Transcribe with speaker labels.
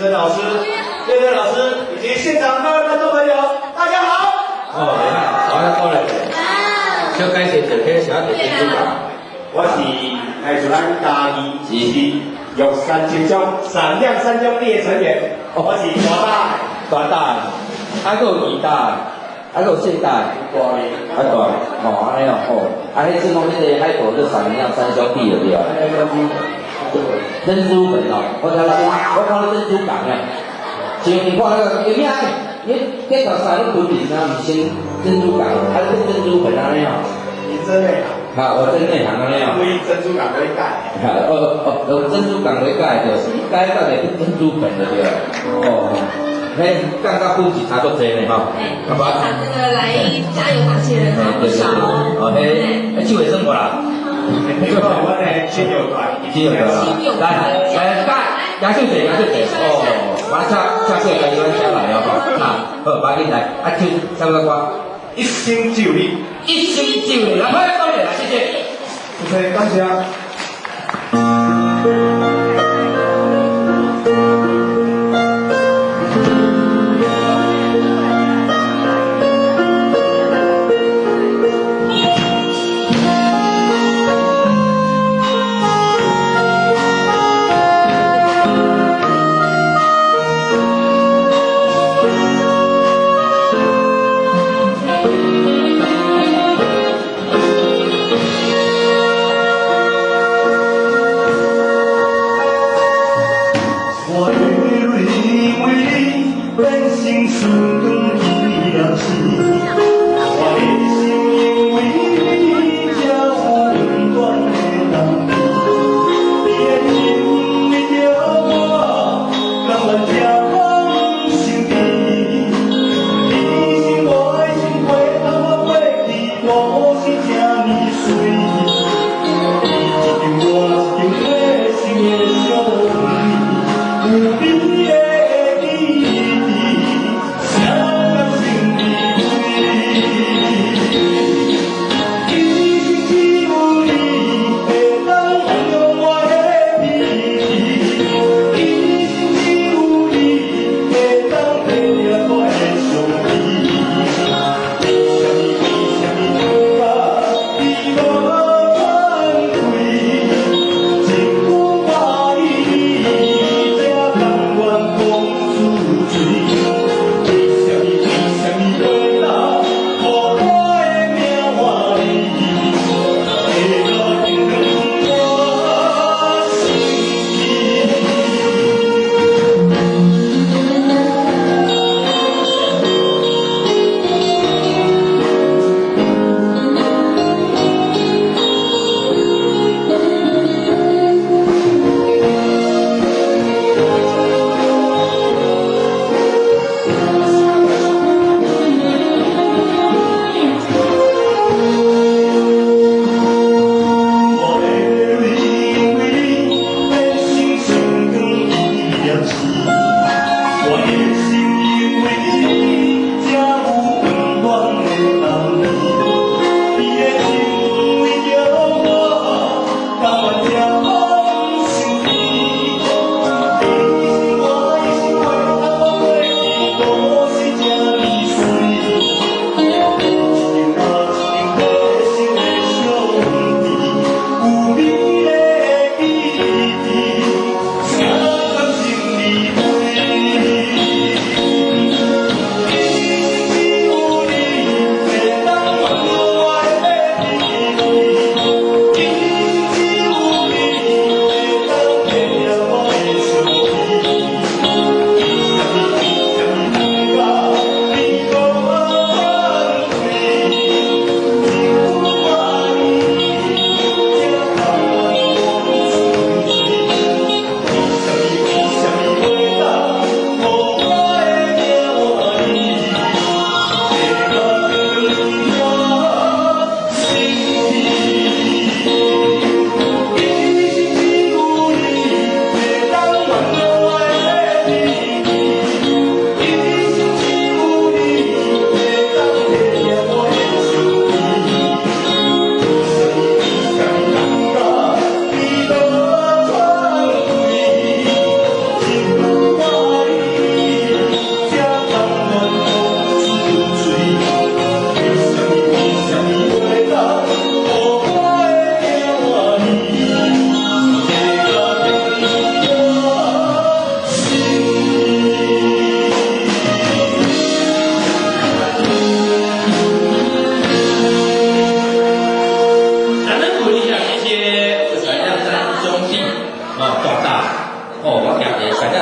Speaker 1: 生老師、樂樂老師以及現場各位觀眾朋友，大家好。
Speaker 2: 哦，好，過來。小解釋一下，彼啥叫珍珠港？
Speaker 1: 我是來自咱嘉義市玉山青中閃亮三兄弟的成員，我是大大。
Speaker 2: 大大，啊，閣有二大，啊，閣有細大，
Speaker 1: 大的，
Speaker 2: 啊大，哦，按呢哦，哦，啊，彼陣講彼个海報做閃亮三兄弟就對啊。珍珠粉哦，我聽我看到珍珠港啊，像你看那個有影，你結頭曬攏吞面啊，毋是珍珠港，啊變珍珠粉按呢哦。
Speaker 1: 你真內行。
Speaker 2: 哈，我真內行按呢哦。
Speaker 1: 為珍珠港為改。
Speaker 2: 哈，哦哦，用珍珠港為改就改到會變珍珠粉就對了。哦，彼降甲粉是差足濟呢吼。
Speaker 3: 現場這個來加油打氣的人還不少哦。
Speaker 2: 哦，彼手會算無啦？
Speaker 1: 我的親友團，
Speaker 2: 親友團，來來，來，舉手者，舉手者，哦，我請請過家己阮請來哦，哈，好，趕緊來，啊，唱啥物歌？
Speaker 1: 一生只有你，
Speaker 2: 一生只有你，來，拍手來，謝謝。
Speaker 1: 謝謝，感謝。